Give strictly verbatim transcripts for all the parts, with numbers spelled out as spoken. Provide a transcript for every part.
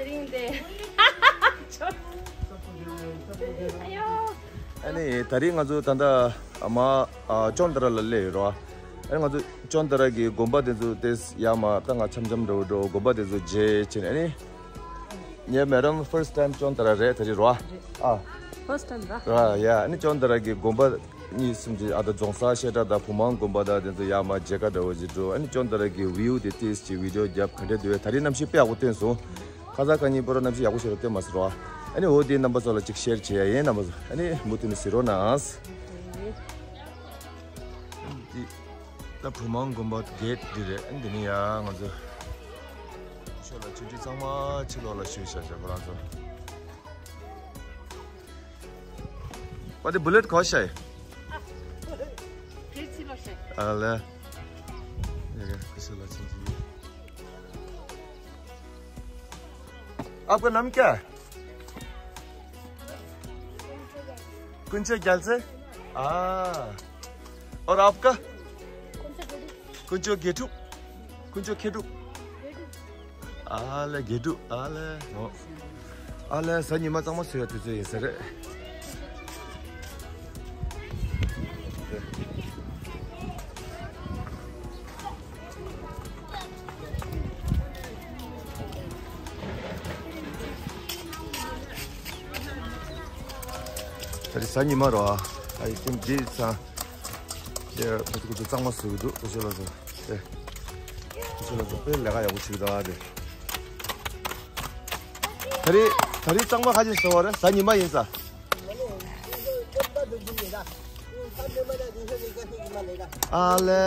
ཨ་ནི་ད་རེས་ང་ཚོ་ད་ལྟ་མ་ཨ་ཅོན་ཏ་ར་ལ་སླེབས་ཡོད་རེད་བ། ཨ་ནི་ང་ཚོ་ཅོན་ཏ་ར་གི་དགོན་པ་དེ་ཚོ་དེ་ཡར་མར་ད་ང་འཆམ་འཆམ་འགྲོ་འགྲོ་དགོན་པ་དེ་ཚོ་མཇལ་བྱས་ནས། ཨ་ནི་ངའི་མེ་ཌམ་ཕར་སི་ཊི་ཊའིམ་ཅོན་ཏ་ར་རེད་ད་རེས་རེད་བ། ཨ། ཕར་སི་ཊི་ཊའིམ་ར། ར་ཡ། ཨ་ནི་ཅོན་ཏ་ར་གི་དགོན་པ་གཉིས་གསུམ་ཅིག་ཨ་ད་རྫོང་སར་བཤད་གྲྭ་དང་བུ་མང་དགོན་པ་དང་དེ་ཚོ་ཡར་མར་མཇལ་ཁ་འདྲ་བོ་ཅིག་འགྲོ། ཨ་ནི་ཅོན་ཏ་ར་གི་བིའུ་དེ་ཏིས་ཅིག་བི་ཌི་ཡོ་རྒྱབ་ག་འདྲ་འདུག་བས། ད་རེས་གནམ་གཤིས་དཔེ་ཡག་པོ་བཏོན་སོང་། ཁ་སང་ཁ་ཉིན་པོ་ར་གནམ་གཤིས་ཡག་པོ་ཞིག་ར་བཏོན་མ་སོང་ར། ཨ་ནི་འོ་དེ་རྣམ་པ་ཚོ་ལ་ཅིག་ཤེར་བྱེད་ཡ་ཡིན། རྣམ་པ་ཚོ་ཨ་ནི་མུ་མཐུད་ནས་གཟིགས་རོགས་གནང་། འདི་ད་བུ་མང་དགོན་པ་གེ་ཊི་འདི་རེད། ཨ་ནི་འདི་ནས་ཡར་ང་ཚོ་ཤོག་ལ་ཆུང་ཆུང་ཚང་མ་ཕྱི་ལོགས་ལ་བཞུད་བཞག་བཞག་ཁོ་རང་ཚོ། What the bullet cost है? आपका नाम क्या है? कुंचे गैल से? हाँ। और आपका? कुंचो गेटू। कुंचो खेटू। ཨ་ལེ་དགེ་ཕྲུག་ཨ་ལེ། ཨ་ལེ་གཟའ་ཉི་མ་གཙང་མ་བཟོ་ཡ་དུས་ཚོད་ཡིན་ས་རེད། ད་རེས་གཟའ་ཉི་མ་རེད་བ། I think this is དེ་ཕ་ཚུ་ཁོ་ཚོ་གཙང་མ་བཟོ་གི་འདུག་ཁོ་ཚོ་ལ་ཚོ། དེ་ཁོ་ཚོ་ལ་ཚོ་དཔེ་ལས་ཀ་ཡག་པོ་བྱེད་ཀྱི་འདུག་ཨ་དེ། ད་རེས་ད་རེས་གཙང་མ་ཁ་ཅིག་བཟོ་བ་རེད། གཟའ་ཉི་མ་ཡིན་ས། ཨ་ལེ།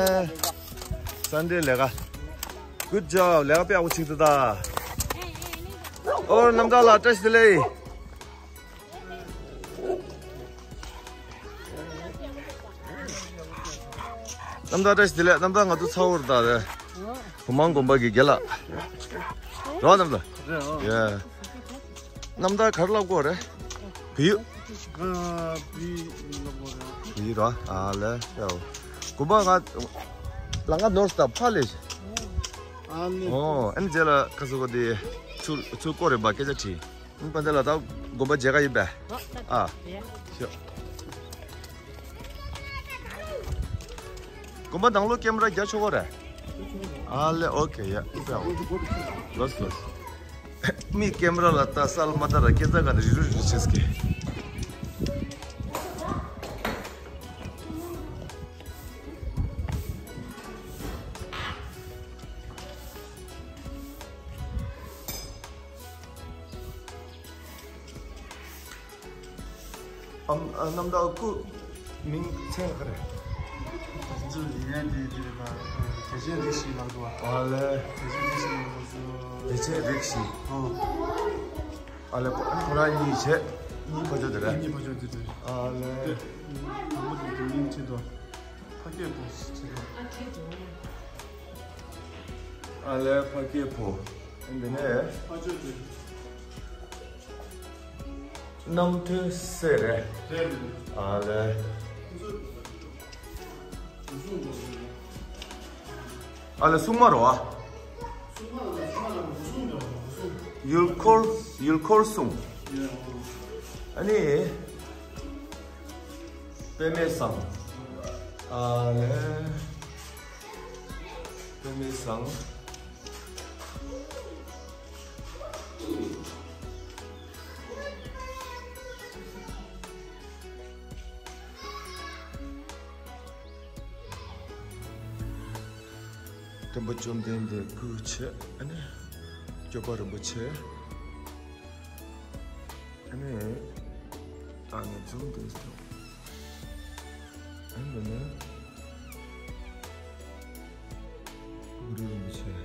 སན་ཌེ་ལས་ཀ། Good job. ལས་ཀ་དཔེ་ཡག་པོ་བྱེད་ཀྱི་འདུག་ད། ཨོ་རྣམ་དག་ལགས་བཀྲ་ཤིས་བདེ་ལེགས། རྣམ་དག་བཀྲ་ཤིས་བདེ་ལེགས། རྣམ་དག་ང་ཚོ་ཚ་བོ་རེད་ད་རེད། བུ་མང་དགོན་པ་གི་དགེ་ལགས། རོ་རྣམ་དག་རེད་ཨོ། ཡ། རྣམ་དག་ག་རེ་ལབ་དགོས་རེད། བི་ཡུ། ཨ་བི་ཡུ་ལབ་དགོས་རེད། བི་ཡུ་རོ། ཨ་ལེ། ཡ། དགོན་པ་ང་ལ་ང་ནོར་སྟབས་ཕ་ལེ། ཨ་ནི། ཨོ་ཨ་ནི་རྗེས་ལ་ཁ་སོ་གོ་དེ་ཚུར་ཚུར་སྐོར་རེད་པ་སྐད་ཆ་དྲིས། ཨ་ནི་པ་འདི་ལ་ད་དགོན་པ་མཇལ་ཁ་ཡིན་པས། ཨ། ཤོག་དགོན་པ་ནང་ལོགས་ཀེམ་ར་རྒྱག་ཆོག་གོ་རེད། ཨ་ལེ་ཨོ་ཁེ་ཡ། ཨི་པའོ། ལོས་ལོས། མི་ཀེམ་ར་ལ་ལྟ་ས་ལ་མ་ལྟ་ར་སྐད་ཆ་ག་ནས་རི་རུ་རི་རུ་བྱེད་ཀྱི། ཨམ་ཨ་རྣམ་དག་སྐུ་མིང་མཚན་ག་རེ། ང་ཚོ་ཡིན་ཡང་དེ་དེ་རེད་པ། བདེ་ཆེན་རིགས་བཞི་ལ་འགྲོ་བ། ཨ་ལེ། བདེ་ཆེན་རིགས་བཞི་ལ་འགྲོ་བ། བདེ་ཆེན་རིགས་བཞི། ཨོ། ཨ་ལེ་ཁོ་ཁོ་རང་གཉིས་བྱས་གཉིས་ཕ་ཆོས་དེ་རེད། གཉིས་ཕ་ཆོས་དེ་རེད། ཨ་ལེ། དེ་དང་པོ་དེ་དེ་མིང་ཆེད་དུ་ཕ་སྐད་པོ་ཆེད་དུ། ཨ་ལེ་ཕ་སྐད་པོ། འདི་ནས། ཕ་ཆོས་དེ། རྣམ་ཐོས་སྲས་རེད། རེད་རེད། ཨ་ལེ། ཨ་ལེ་སྲུང་མ་རེད་བ། ཡུལ་འཁོར་ཡུལ་འཁོར་སྲུང་། ཨ་ནི། པདྨའི་བཟང་། ཨ་ལེ། པདྨའི་བཟང་། སྟོན་པ་བཅོམ་ལྡན་འདས་སྐུ་བྱས། ཨ་ནི་སྐྱོབ་པ་རིན་པོ་ཆེ། ཨ་ནི་ཨ་ནི་འཛུམ་དེ་སོང་། ཨ་ནི་གུ་རུ་རིན་པོ་ཆེ།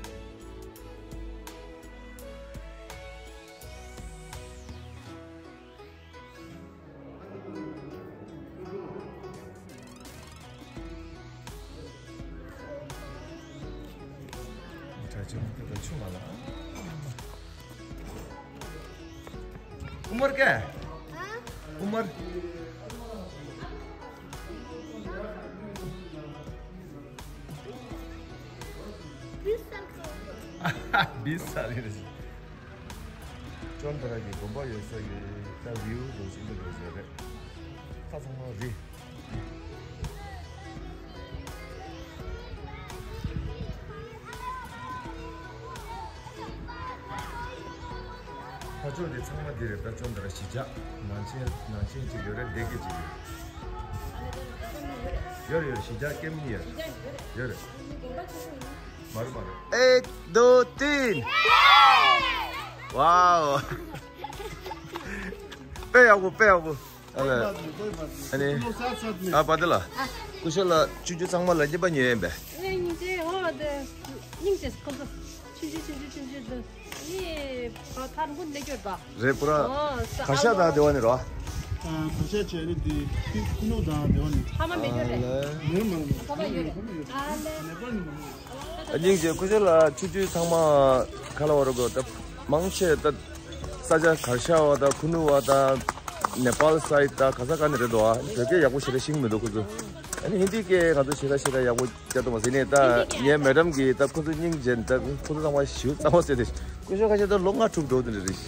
उमर क्या है? हाँ? उमर? बीस साल का। बीस साल के। ཅོན་ཏ་ར་གི་དགོན་པ་ཡོད་ས་ཡོད། ད་བིའུ་འདྲ་ཞིག་འདི་འདྲ་ཞིག་རེད། ད་ཚང་མ་རེད། ཕ་ཕྱོགས་དེ་ཚང་མ་འདི་རེད། ད་ཅོན་ཏ་ར་གཞིས་ཆགས་ནང་ཆེན་ནང་ཆེན་གཅིག་ཡོད་རེད། སྡེ་དགེ་གཅིག་ཡོད། ཡོད་རེད། ཡོད་རེད། གཞིས་ཆགས་ཀེམ་གཉིས་ཡོད་རེད། ཡོད་རེད། མ་རེད་མ་རེད། एक दो तीन। वाओ। དཔེ་ཡག་པོ། དཔེ་ཡག་པོ། ཨ་ལས། ཨ་ནི། ཨ་པ་དེ་ལ། སྐུ་ཞབས་ལགས་ཆུང་ཆུང་ཚང་མ་ལ་སྙིང་པ་ཉོས་ཡིན་པས། ཨེ་སྙིང་རྗེ། ཧོ་དེ། སྙིང་རྗེ་ཁོང་ཚོ། ཆུང་ཆུང་ཆུང་ཆུང་ཆུང་ཆུང་དེ། ནི་ཐར་འགོ་ནས་སྐྱོར་ད། རེད་པ་ར། ཨོ་ས་གར་ཤ་ཨ་དང་དེ་བ་ནི་རོ། ཨ་གར་ཤ་བྱས་ནི་དེ་ཏི་ཁུ་ནུ་དང་དེ་བ་ནི། ཕ་མ་མེད་ཡོད་རེད། ཨ་ལས། ཕ་མ་ཡོད་རེད། ཨ་ལས། ནེ་པ་ལ་མ་ཡོད། ཨ་སྙིང་རྗེ། སྐུ་ཞབས་ལགས་ཆུང་ཆུང་ཚང་མ་ག་ལ་བ་རོ་གོ། ད་མང་ཆེ་ད་ས་ཆ་གར་ཤ་བ་དང་ཁུ་ནུ་བ་དང་ནེ་པཱལ་སའིཌ་དང་ག་ས་ག་ནས་རེད་འདུག་ཨ། བོད་སྐད་ཡག་པོ་ཞེ་དྲག་ཤེས་ཀྱི་མི་འདུག་ཁོ་ཚོ། ཨ་ནི་ཧིན་དི་སྐད་ང་ཚོ་ཞེ་དྲག་ཞེ་དྲག་ཡག་པོ་སྐྱོར་ཐུབ་མ་སོང་། ཡིན་ནའི་ད་ངའི་མེ་ཌམ་གིས་ད་ཁོ་ཚོ་སྙིང་རྗེ། ད་ཁོ་ཚོ་ཚང་མ་ཞེ་པོ་གཙང་མ་བཟོས་ཏེ། སྐུ་ཞབས་ཁ་ཤས་ད་ལོ་ལྔ་དྲུག་འགྲོ་དུས་འདྲ་རེད། ད་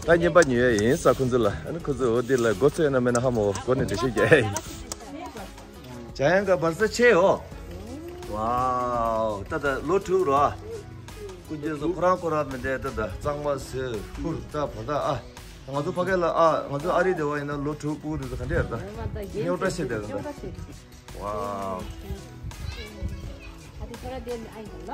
སྙིང་པ་ཉོས་ཡ་ཡིན་ས་ཁོ་ཚོ་ལ། ཨ་ནི་ཁོ་ཚོ་འོ་དེ་ལ་མགོ་ཚོས་ན་མེད་ན་ཧ་མ་གོ། མགོ་ནས་འགྲེལ་བཤད་རྒྱག་ཡ་ཡིན། འཇམ་དབྱངས་ཀྱི་བར་ས་ཆེ་ཡོ། ཝའོ། ད་ད་ལོ་དྲུག་རོ། ཀུན་མཁྱེན་སོགས་ཁོ་རང་ཁོ་རང་མི་འདྲ། ད་ད་གཙང་མ་བཟོས། ཕུར་ད་བར་ད་ཨ། ང་ཚོ་ཕ་གི་ལ་ཨ། ང་ཚོ་ཨ་རི་སྡེ་བ་ཡིན་ན་ལོ་དྲུག་ཕྲུ་གུ་དེ་ཚོ་ག་འདྲ་ཡར་ད་རྙོག་དྲ་བཤད་བསྡད་ད། ཝའོ། ཨ་དེ་ཁོ་རང་དེ་ནི་ཨ་ཡིན་ལ།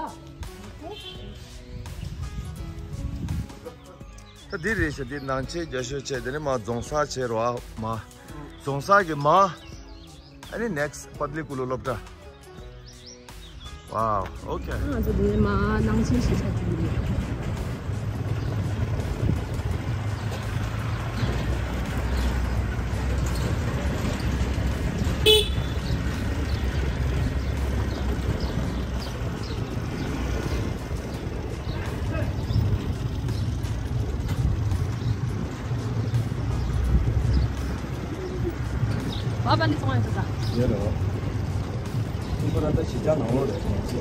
ད་འདི་རེད་ཤག་འདི་ནང་ཆེན་རྒྱ་ཤོད་བྱས། དེ་ནས་མར་རྫོང་སར་བྱས་རོ། ཨ་མ་རྫོང་སར་གྱི་མ། ཨ་ནི་ནེག་སི་པཏ་ལི་ཀུ་ལུ་སློབ་གྲྭ། ཝའོ། ཨོ་ཁེ། ང་ཚོ་འདི་ནས་མར་ནང་ཆེན་གཞིས་ཆགས་འགྲོ་གི་ཡོད། བ་བ་ནི་ཚོང་ཡོད་ཚོད་ད། ཡོད་རེད། ཁོ་རང་ད་གཞིས་ཆགས་ནང་ལོགས་རེད་ང་ཚོ།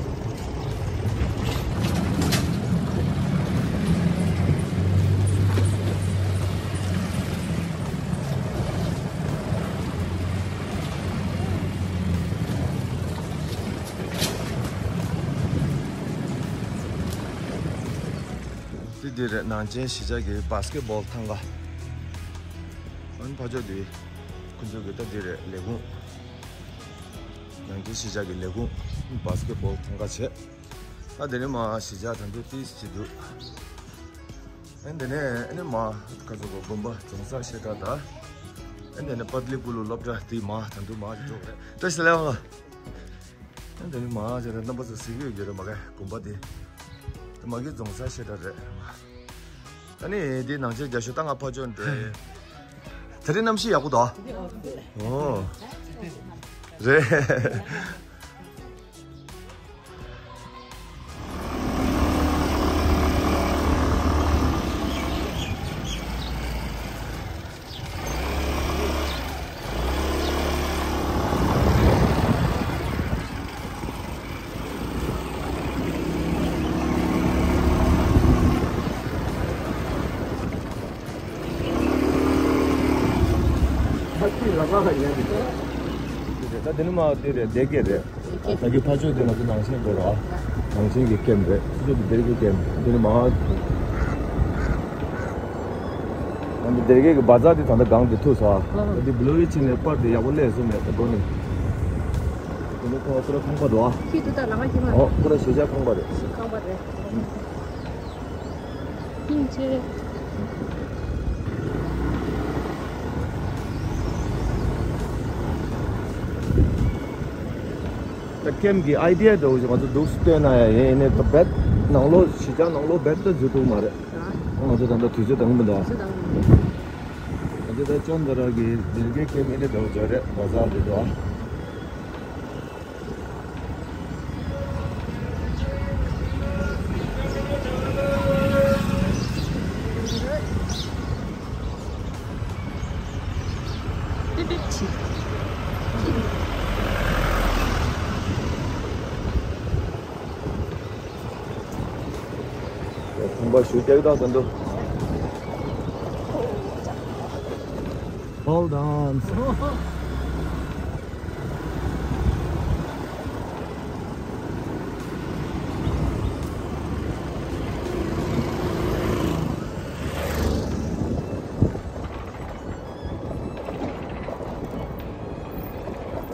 དེ་འདི་རེད། ནང་ཆེན་གཞིས་ཆགས་ཀྱི་བྷ་སི་ཀེ་ཊི་བྷོལ་ཐང་ག། ཨ་ནི་ཕར་ཕྱོགས་འདི་ཁོ་ཚོ་གི་ད་འདི་རེད་ལས་ཁུངས། ནང་ཆེན་གཞིས་ཆགས་ཀྱི་ལས་ཁུངས། བྷ་སི་ཀེ་ཊི་བྷོལ་ཐང་ག་བྱས། ཨ་དེ་ནས་མར་གཞིས་ཆགས་དང་དུ་ཏིས་བྱེད་འདུག་ཨ་དེ་ནས་ཨ་ནི་མར་ཁ་ཚོ་གོ་དགོན་པ་རྫོང་སར་བཤད་གྲྭ་དང་། ཨ་དེ་ནས་པཏ་ལི་ཀུ་ལུ་སློབ་གྲྭ་དེ་མར་དང་དུ་མར་འགྲོ་རེད། བཀྲ་ཤིས་བདེ་ལེགས། ཨ་དེ་ནས་མར་བྱས་རེད། རྣམ་པ་ཚོ་གཟིགས་ཡོད་ཀྱི་རེད་མ་གི་དགོན་པ་དེ། དེ་མ་གི་རྫོང་སར་བཤད་གྲྭ་རེད། ཨ་ནི་དེ་ནང་ཆེན་རྒྱ་ཤོད་ད་ང་ཕར་ཕྱོགས་འགྲོ། དེ་རིང་གནམ་གཤིས་ཡག་པོ་འདུག་ཨོ། རེད། ད་དེ་ནི་མ་དེ་རེད། སྡེ་དགེ་རེད། ད་གི་ཕ་ཕྱོགས་དེ་ང་ཚོ་ནང་ཆེན་འགྲོ་ར། ནང་ཆེན་གྱི་ཀེམ་རེད། ཕ་ཕྱོགས་དེ་སྡེ་དགེ་ཀེམ། དེ་ནི་མ། ང་ཚོ་སྡེ་དགེ་གི་བ་ཛར་དེ་ད་ལྟ་སྒང་དེ་ཐུག་སོང་ཨ། ད་དེ་བི་ལོ་རི་ཕྱིན་ནས་པར་དེ་ཡག་པོ་སླེབས་སོང་མེད་ད་དགོན་ནས། དེ་ནི་ཁོ་ཁོ་ར་ཁང་པ་འགྲོ་ཨ། ཁྱི་དུ་ད་ལ་ང་ཁྱི་མ། ཨོ་ཁོ་ར་གཞིས་ཆགས་ཁང་པ་རེད། ཁང་པ་རེད། སྙིང་རྗེ། ད་ཀེམ་གི་ཨའི་ཌི་ཡ་འདྲ་བོ་ཞིག་ང་ཚོ་འདུག་སྟོན་ན་ཡ་ཡིན་ནའི་ད་བེད་ནང་ལོགས་གཞིས་ཆགས་ནང་ལོགས་བེད་ད་འཛུལ་ཐུབ་མ་རེད། ང་ཚོ་ད་ལྟ་དུས་ཚོད་དང་པོ་འདུག་ང་ཚོ་ད་ཅོན་ཏ་ར་གི་སྡེ་དགེ་ཀེམ་ཨེ་འདྲ་འདྲ་བོ་འདྲ་རེད། བ་ཛར་འདི་འདུག་ཨ། ཁང་པ་ཞུ་རྒྱག་དང་ཟེར་འདུག Hold on.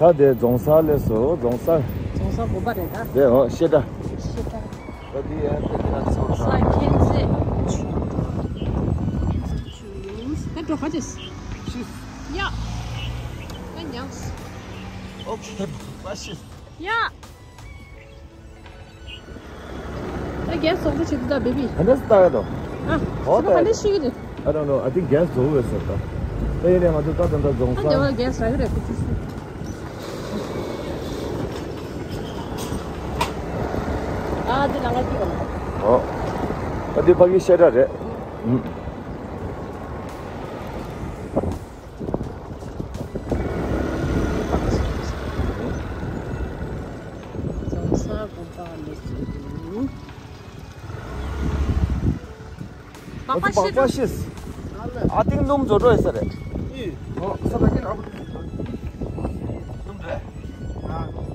ད་དེ་རྫོང་སར་སླེབས་སོང་། རྫོང་སར། རྫོང་སར་དགོན་པ་རེད་ད། དེ་འོ་ཤེ་ད། ཤེ་ད། ད་དེ་ཡང་དེ་དེ་ན་ཚོ་ས་ས་ཁྱེད་ཚེ། ད་འགྲོ་ཧ་ཅེས། ཤིས། ཡ། ད་ཉངས། ཨོ་ཁེ། མ་ཤིས། ཡ། ད་རྒྱལ་སོག་ཚོ་ཆེ་དུ་ད་བེ་བི། ཧ་འདྲ་སི་ལྟ་ག་དོ། ཨ། ཧོ་ད། ཧ་འདྲ་ཤི་གི་དུ། I don't know. I think gas over ཟེར་ད། ད་ཡིན་ནའི་ང་ཚོ་ད་ད་ད་རྫོང་ས། ཨ་རྒྱལ་བ་རྒྱལ་རག་གི་རེད་ཁུ་ཚུ་སུ། ཨ་དེ་ནང་ལ་ཅི་ག་ཨོ། ཨ་དེ་ཕ་གི་ཤེ་ད་རེད། ཨུམ། རྫོང་ས་དགོན་པ་ལ་སོང་། པགས་པ་ཤི་འགྲོ། པགས་པ་ཤི། I think སྣུམ་བཟོ་འགྲོ་ཡོད་ས་རེད། ཨི། ཨོ་ས་ད་ཀྱི་ཨ་བུ། སྣུམ་རེད།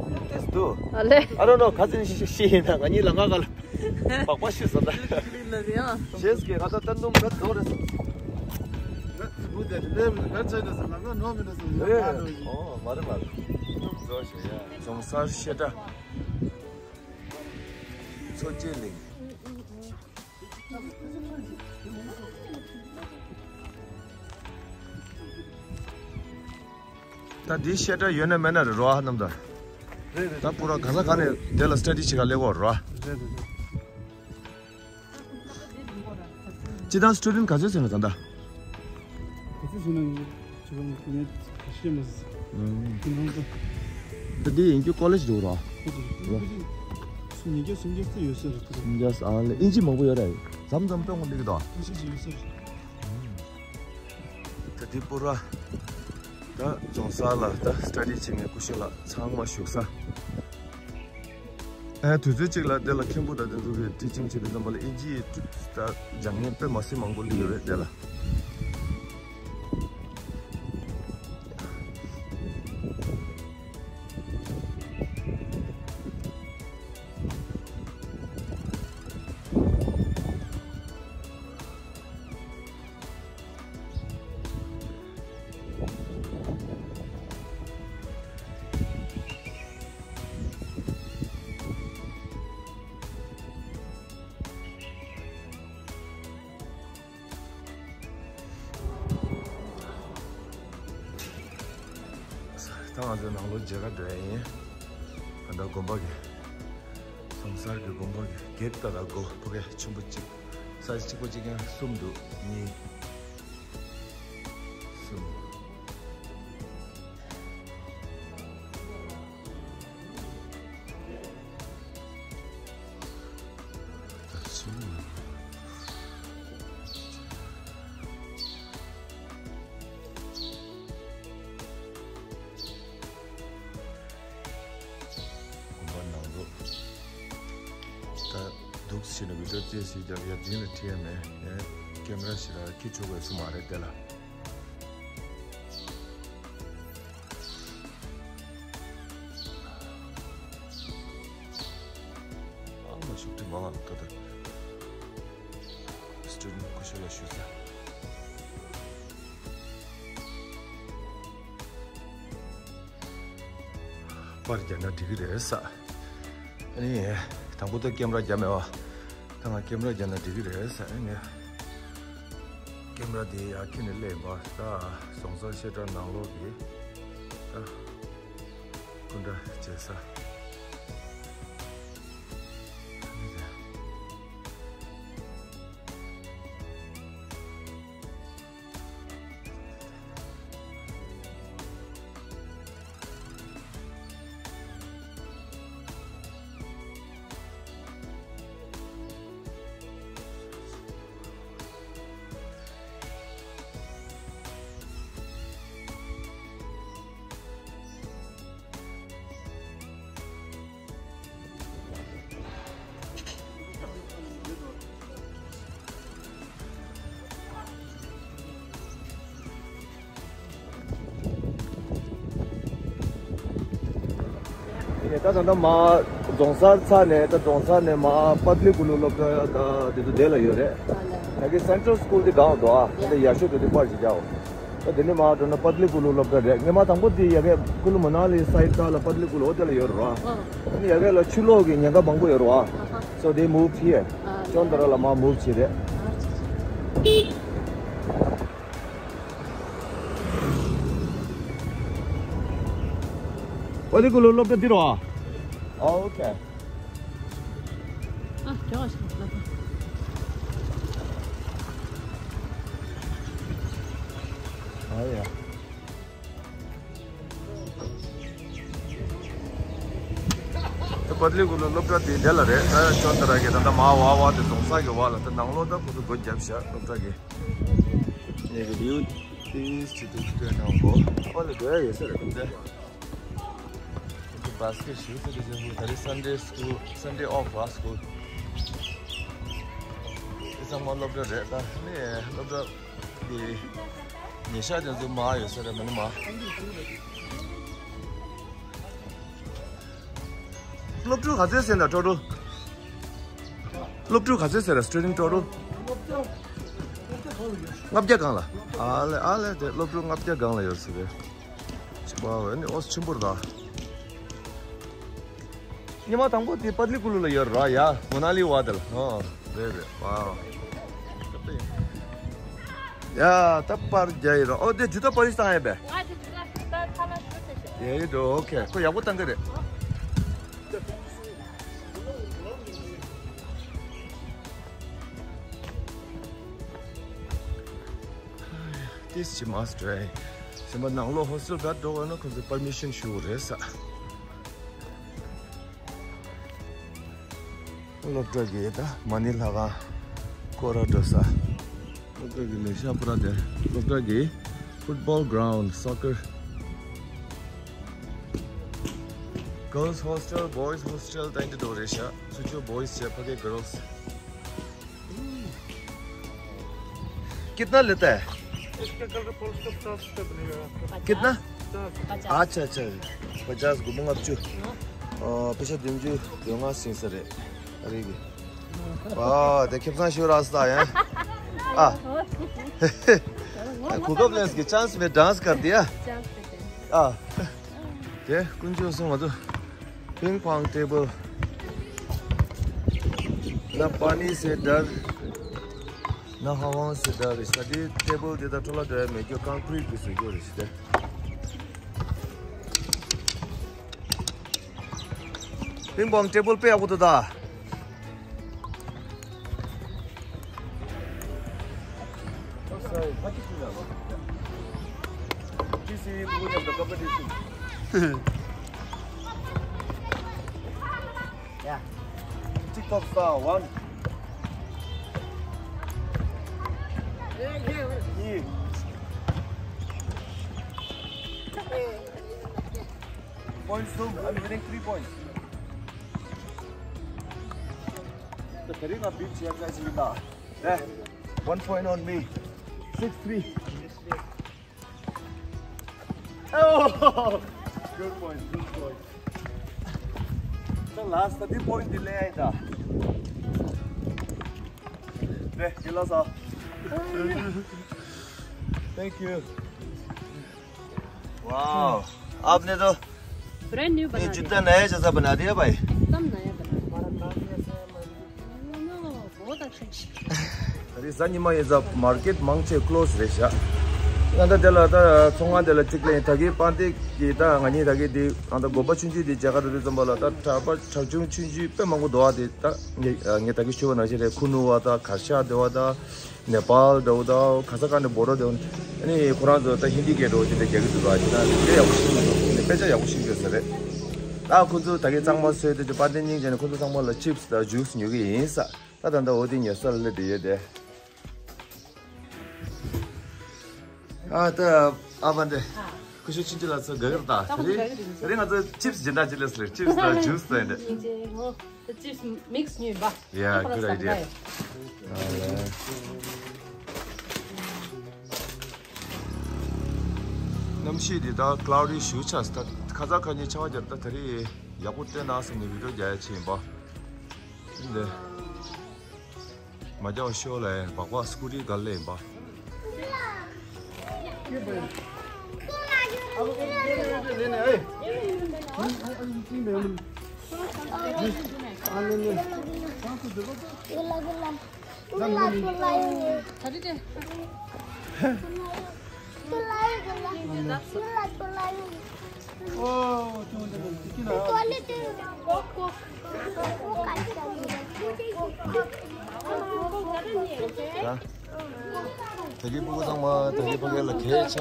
སྣུམ་ཏེས་འདུག་ཨ་ལེ། I don't know. ཁ་སང་ཤི་ཤི་ཤི་ཡིན་ན་ང་གཉིས་ལ་ང་ག་ལ། པགས་པ་ཤི་སོང་ད། ཤེས་ཀྱི་ང་ད་ལྟ་སྣུམ་རེད་བཟོ་རེད་ཟེར། ཨོ་མ་རེད་མ་རེད། སྣུམ་བཟོ་ཞེས་ཡ། རྫོང་སར་ཤེ་ད། མཚོ་སྐྱེས་གླིང་། ད་འདི་བཤད་གྲྭ་ཡོད་ན་མེད་ན་རེད་རོ་ཨ་རྣམ་དག་རེད་རེད། ད་པུ་ར་ག་ས་ག་ནས་དེ་ལ་སི་ཊ་ཌི་བྱེད་ག་སླེབས་ཡོད་རོ་ཨ། རེད་རེད་རེད། སྤྱི་བཏང་སི་ཊུ་ཌེན་ཊི་ག་ཚོད་ཟིན་ན་ད་ལྟ། ག་ཚོད་ཟིན་ན་ཡིན། ང་ཤེས་མ་སོང་། ཨུམ། ཁྱེད་རང་ཚོ། ད་འདི་ཡིན་རྒྱུ་ཀོ་ལེཇ་འགྲོ་རོགས། ཁོ་ཚོ་ཉིས་བརྒྱ་སུམ་བརྒྱ་ཙམ་ཡོད་ས་རེད། ཉིས་བརྒྱ་ཨ་ལེ་ཨིན་ཇི་མང་པོ་ཡོད་རེད། མཚམས་མཚམས་སྟོན་དགོས་འདུག་གི་དོ། ཁ་ཤས་ཅིག་ཡོད་ས་རེད། ད་འདི་པུ་ར། ད་རྫོང་སར་ལ་ད་སི་ཊ་ཌི་བྱེད་མཁན་སྐུ་ཞབས་ལགས་ཚང་མ་བཞུགས་ས། ཨེ་དུས་ཚོད་གཅིག་ལ་དེ་ལ་མཁན་པོ་དང་དེ་ཚོ་གི་ཊི་ཅིང་བྱེད་དུས་ཙམ་པ་ལ་ཨིན་ཇིའི་ད་སྦྱང་མཁན་དཔེ་མ་སྲིད་མང་པོ་སླེབས་ཡོད་རེད་དེ་ལ། ད་ང་ཚོ་ནང་ལོགས་མཇལ་ཁ་འགྲོ་ཡ་ཡིན། ད་ལྟ་དགོན་པ་གི། རྫོང་སར་གྱི་དགོན་པ་གི་གེ་ཊི་ལྟ་ར་སྒོ་ཕ་གི་ཆེན་པོ་གཅིག་སའི་ཛི་གཅིག་པོ་གཅིག་ཀྱང་གསུམ་འདུག་གཉིས། གསུམ། ད་གསུམ། དགོན་པ་ནང་ལོགས། ད་འདུག་ཟེར་ནས་བི་ཌི་ཡོ་རྩེ་ཟེར་རྒྱབ་ཡ་འདི་ལ་ཁྲིད་ཡ་མེད། ཡ་ཀེམ་ར་ཞིག་ལ་ཁྱི་ཆོག་པའི་སུ་མ་རེད་དེ་ལ། ཨ་མ་ཤུགས་དྲི་མ་ལ་ད་ད། སི་ཊུ་ཌེན་ཊི་སྐུ་ཞབས་ལ་ཞུ་ས། པར་རྒྱག་ན་འགྲིག་གི་རེད་ས། ཨ་ནི། དང་པོ་ད་ཀེམ་ར་རྒྱབ་མེད་པ། ད་ང་ཀེམ་ར་རྒྱབ་ན་འགྲིག་གི་རེད་ས་ཨ་ནི། ཀེམ་ར་དེ་ཡར་འཁྱེར་ནས་སླེབས་པ་ད་རྫོང་སར་བཤད་གྲྭ་ནང་ལོགས་ཀྱི་ད་སྐུ་འདྲ་བྱེད་ས་ཨ་ནི་རེད། ད་ད་ལྟ་མ་རྫོང་སར་ཚར་ནས། ད་རྫོང་སར་ནས་མ་པ་ཏ་ལི་ཀུ་ལུ་སློབ་གྲྭ་ད་དེ་ཚོ་དེ་ལ་ཡོད་རེད། ད་གི་སེན་ཊྲལ་སི་ཀུལ་དེ་སྒང་འདུག་ཨ། ད་ཡག་ཤོས་དེ་དེ་པར་ཞིག་རྒྱག་ད་དེ་ནས་མ་འགྲོ་ན་པ་ཏ་ལི་ཀུ་ལུ་སློབ་གྲྭ་རེད། ངས་མ་དང་པོ་དེ་ཡ་གི་ཀུ་ལུ་མ་ན་ལི་སའིཌ་ད་ལ་པ་ཏ་ལི་ཀུ་ལུ་འོ་དེ་ལ་ཡོད་རེད་བ། ཨ་ནི་ཡ་གི་ལ་ཆུ་ལོག་གི་ཉེན་ཁ་མང་པོ་ཡོད་རེད་བ། So they moved here. ཅོན་ཏ་ར་ལ་མ་མུབ་བྱས་རེད། པ་ཏ་ལི་ཀུ་ལུ་སློབ་གྲྭ་འདི་རེད་བ། ཨོ་ཁེ། ཨ་ཅོ་ཨ་ཤི་ལ་ཨ་ཡ། པ་ཏ་ལི་ཀུ་ལུ་སློབ་གྲྭ་དེ་འདི་ལ་རེད། ད་ཅོན་ཏ་ར་གི་ད་ལྟ་མ་བ་བ་དེ་རྫོང་ས་གི་བ་ལ། ད་ནང་ལོགས་ད་ཁོ་ཚོ་སྒོ་བརྒྱབ་བཞག་སློབ་གྲྭ་གི། ངས་གི་ལིའུ་ཏིས་ཅི་ཏུ་ཏུ་ནང་གོ་ཨོ་ལེ་འགྲོ་ཡ་ཡོད་ས་རེད་ཁོ་ཚོ། ཁོ་ཚོ་བྷ་སི་ཀེ་ཊི་ཞུ་ས་དེ་ཚོ་ད་རེས་སན་ཌེ་སི་ཀུལ། སན་ཌེ་ཨོཕ་ར་སི་ཀུལ། དེ་ཚང་མ་སློབ་གྲྭ་རེད། ད་ནི་སློབ་གྲྭ་གི་ཉིན་ཞག་དེ་ཚོ་མ་ཡོད་ས་རེད་མ་ནི་མ། སློབ་ཕྲུག་ག་ཚོད་ཟེར་ན་ཊོ་ཊལ། སློབ་ཕྲུག་ག་ཚོད་ཟེར་ན་སི་ཊུ་ཌེན་ཊི་ཊོ་ཊལ། ལྔ་བརྒྱ་སྒང་ལ། ཨ་ལེ་ཨ་ལེ་དེ་སློབ་ཕྲུག་ལྔ་བརྒྱ་སྒང་ལ་ཡོད་ཟེར་བས། ཅི་པ་ཨ་ནི་ཨོ་ཆེན་པོ་རེད་ད། ཉི་མ་དང་པོ་དེ་པ་ཏ་ལི་ཀུ་ལུ་ལ་ཡོད་ར་ཡ། མོ་ན་ལི་བ་དེ་ལ། ཨོ་རེད་རེད། ཝའོ། ཡ་ད་པར་རྒྱག་ཡིན་ར། ཨོ་དེ་ཇུ་ཏ་པར་ལིཤ་བཏང་ཡ་པས། ང་དེ་ཇུ་ཏ་ཇུ་ཏ་ཐ་མ་ཞུ་ཚེ་ཞུ། ཡ་ཡིན་འགྲོ། ཨོ་ཁེ། ཁོ་ཡག་པོ་བཏང་གི་རེད། This is must try. སེམས་པ་ནང་ལོགས་ཧོ་སི་ཊལ་ག་འགྲོ་བ་ན་ཁོང་ཚོས་པར་མི་ཤན་ཞུ་དགོས་རེད་ས། སློབ་གྲྭ་གི་ད་མ་ཎི་ལྷ་ཁང་སྐོར་ར་འགྲོ་ས། སློབ་གྲྭ་གི་ལས་ཤག་པུ་ར་དེ། སློབ་གྲྭ་གི་ཕུཊ་བོལ་གྷ་རའུན་ཌི། སོ་ཀར། Girls hostel, boys hostel ད་འདི་འདྲ་རེད་ཤག་ཚུར་ཕྱོགས་བོ་ཡིས་བྱས། ཕ་གི་གྷརལ་སི། कितना लेता है? इसका कलर पोल सब सात सौ रुपये बनेगा आपका। कितना? चार सौ। अच्छा अच्छा। पचास को मंगा बच्चू। पैसा दिन जो दूंगा सिंसरे। अरे भी। वाह, देखिए अपना शिव रास्ता है। आ। कुकअप लेंस के चांस में डांस कर दिया। आ। दे कुंजो सुन तो। Ping pong table. ना पानी से डर, ना हवाओं से डर। Study table དེ་ད་ཊོ་ལ་འདྲ་མེད་ཀྱོ། ཀོང་ཀྲིཊ་གི་བཟོས་ཀྱོ་རེད་ཤི་དེ། ping pong table དཔེ་ཡག་པོ་འདུག་ད། This is good of the competition. Yeah. TikTok star one. 이. Points two. I'm winning three points. 자, 대리가 빈 지역까지 있다. 네. One point on me. Six three. Oh! Good point, good point. 자, 라스트 네 포인트 릴레이다. 네, 일어서. Thank you. Wow. आपने तो brand new ये बना जूता दिया। नया जैसा बना दिया भाई। एकदम नया बना दिया। बहुत अच्छा है। ད་རེས་གཟའ་ཉི་མ་ཡིན་ཙང་མར་ཀེཊ་མང་ཆེ་ཀློ་སི་རེད་ཤག་ང་ད་དེ་ལ་ད་ཚོང་ཁང་དེ་ལ་གཅིག་ལེན། ད་གི་པན་ཏི་གི་ད་ང་གཉིས་ད་གི་དེ་ང་ད་དགོན་པ་ཆུང་ཆུང་དེ་མཇལ་ཁ་འགྲོ་དུས་ཙམ་པ་ལ་ད་གྲྭ་པ་གྲྭ་ཆུང་ཆུང་ཆུང་དཔེ་མང་པོ་འདུག་ཨ། དེ་ད་ངས་ངས་ད་གི་ཞུ་བ་ནང་བཞིན་རེད། ཁུ་ནུ་བ་ད་གར་ཤ་དེ་བ་ད། ནེ་པཱལ་འདྲ་བོ་དང་ག་ས་ག་ནས་འབོ་རོ་འདྲ་བོ། ཨ་ནི་ཁོ་རང་ཚོ་ད་ཧིན་དི་སྐད་འདྲ་བོ་ཅིག་ད་རྒྱག་གི་འདུག་ག་ཅིག་ན་དཔེ་ཡག་པོ་ཤེས་ཀྱི་འདུག་དཔེ་ཆ་ཡག་པོ་ཤེས་ཀྱི་ཡོད་ས་རེད། ད་ཁོ་ཚོ་ད་གིན་གཙང་མ་བཟོས་ཏེ་ཅིག་པར་ཏི་སྙིང་རྗེ་ནས་ཁོ་ཚོ་ཚང་མ་ལ་ཆིབ་སི་དང་ཇུས་ཉོ་གི་ཡིན་ས། ད་ད་ད་འོ་དེ་ཉོ་ས་ལ་སླེབས་བསྡད་ཡོད་དེ། ཨ་ད་ཨ་བ་འདྲེ། ཁུ་ཤུ་ཆུང་ཆུང་ལ་ཚོ་དགའ་གི་རེད་ད། དེ་རིང་དེ་རིང་ང་ཚོ་ཆིབ་སི་སྦྱིན་བདག་ཅིག་སླེབས་སོང་རེད། ཆིབ་སི་དང་ཇུས་དང་འདྲ། The chips mix new ba. Yeah, good idea. གནམ་གཤིས་འདི་ད་cloudy ཞུ་ཆགས་ད། ཁ་ཚ་ཁ་ཉིན་ཆར་པ་རྒྱབ་ད། ད་རེས་ ཡག་པོ་སྤྲད་ན་བསམ་ནས་བི་ཌིའོ་རྒྱག་ཡ་ཆེ་ཡིན་པ། འདི་མ་རྒྱག་པ་ཤོག་ལ་ཡ་སྦག་སྦག་སྐུ་རི་ག་ལེ་ཡིན་པ། ད་གི་སྤུ་གུ་ཚང་མ་ད་གི་ཕ་གི་ལ་གས་ཆ།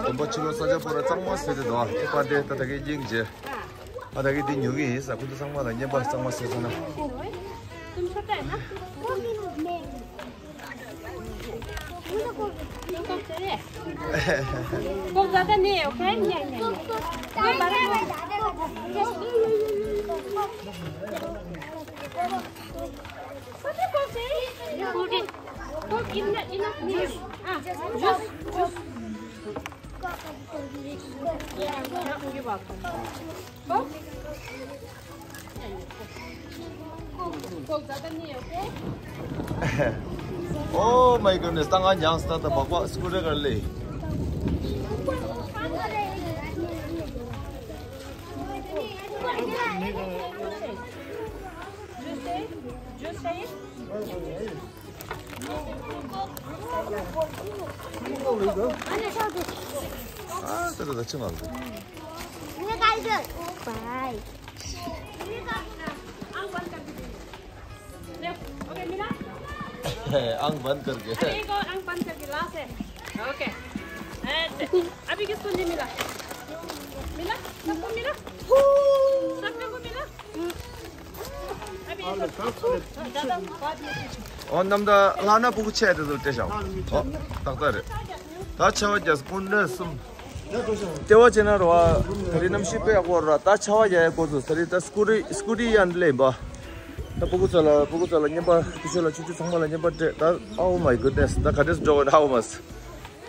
དེ་འབའ་ཕྱི་ལོ་ས་ཆ་པོ་ར་གཙང་མ་ཟེར་ཏེ་འདུག་ཨ་ཁྱི་པ་དེ་ད་ད་གི་སྙིང་རྗེ། ཨ་ད་གི་དེ་ཉོ་གི་ཡིན་ས། ཁོ་ཚོ་ཚང་མ་ལ་བརྙན་པར་གཙང་མ་བཟོས་ཚར་ན། Oh my goodness, ད་ང་མྱངས་ད་ད་སྦག་སྦག་སྐུ་རི་ག་ལེ། ཨ་ད་ད་ད་ཅི་མ་ལ། Bye. आंख बंद करके। अरे, एक और आंख बंद करके, लास्ट है। ओके। अभी किसको नहीं मिला? मिला? सबको मिला? सबको मिला? अभी ये सब, ज्यादा बात नहीं। ཨོ་ནམ་ད་ལྷ་ན་ཕྲུ་གུ་ཆེ་དེ་ཚོ་སྤྲད་བཞག་ཨོ་ཏག་ཏག་རེད། ད་ཆ་བ་རྒྱ་སྐུ་མདུན་གསུམ། ལྟེ་བ་བྱས་ན་རོ་ཨ། ད་རེས་གནམ་གཤིས་དཔེ་ཡག་པོ་ར། ད་ཆ་བ་རྒྱག་ཡ་འགོ་ཚུགས་ས་རེད། ད་སྐུ་རི་སྐུ་རི་ཡན་ལེན་པ། ད་ཕྲུ་གུ་ཚོ་ལ་ཕྲུ་གུ་ཚོ་ལ་བརྙན་པར་དེ་ཚོ་ལ་ཆུ་ཆུ་ཚང་མ་ལ་བརྙན་པར་སྤྲད་ད། Oh my goodness, ད་ག་འདྲས་འགྲོ་གི་འདྲ་ཧ་གོ་མ་སོང་།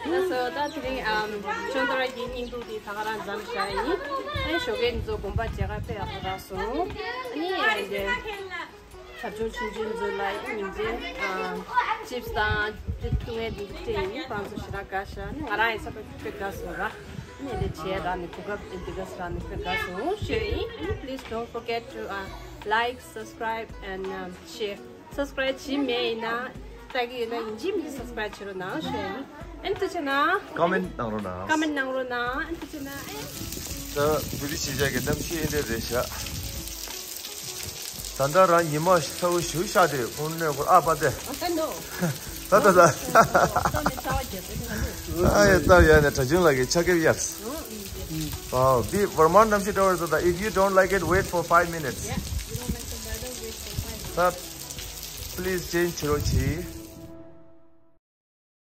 ད་སོ་ད་དེ་རིང་ཨམ་ཅོན་ཏ་ར་གི་སྙིང་སྡུག་དེ་ད་ག་རང་མཚམས་བཞག་ཡིན། ཨེ་ཞོགས་ཀས་འདི་ཚོ་དགོན་པ་མཇལ་ཁ་དཔེ་ཡག་པོ་རག་སོང་། ཨ་ནི་ཨེ་འདི། ཐབ་ཆུང་ཆུང་ཆུང་ཚོ་ལ་ཡིན་ཅིང་ཨ་ཅིབ་སི་དང་ཅིབ་སི་ཐུང་ངེ་འདི་སྤྲད་ཡིན། ཁོང་ཚོ་ཞེ་དྲག་དགའ་ཤག་ཨ་ནི་ང་རང་ཡིན་ས་དཔེ་དཔེ་དགའ་སོང་ར། ཨ་ནི་འདི་བྱས་ར་ནི་གོ་སྐབས་འདི་ག་ས་ར་ནི་དཔེ་དགའ་སོང་ཞུ་ཡིན། ཨ་ནི་please don't forget to uh, like, subscribe and um, share. Subscribe བྱས་མེད་ཡིན་ན་ལྟ་གི་ཡོད་ན་ཡིན་གཅིག་མིན་གཅིག་subscribe བྱེད་རོགས་གནང་ཞུ་ཡིན། ཨ་ནི་ཐུགས་རྗེ་གནང་། Comment གནང་རོགས་གནང་། Comment གནང་རོགས་གནང་། ཨ་ནི་ཐུགས་རྗེ་གནང་། ཨེ། ད་བི་ཌིའོ་བྱེད་བྱ་གི་གནམ་གཤིས་ཨེ་འདྲ་རེད་ཤག་ད་ལྟ་རང་ཉི་མ་ཚ་བོ་ཞུ་ཤག་དེ་ཁོང་གནས་སྐོར་ཨ་པ་དེ། ད་ད་ད། ཨ་ཡ་ད་ཡ་ནས་གྲྭ་ཆུང་ལགས་ཀྱི་ཕྱག་ཁེབས་གཡར། ཨོ་འདི་བར་མ་གནམ་གཤིས་འདྲ་བར་ཟེར་ད། If you don't like it, wait for five minutes. ད་please change བྱེད་རོགས་གྱིས།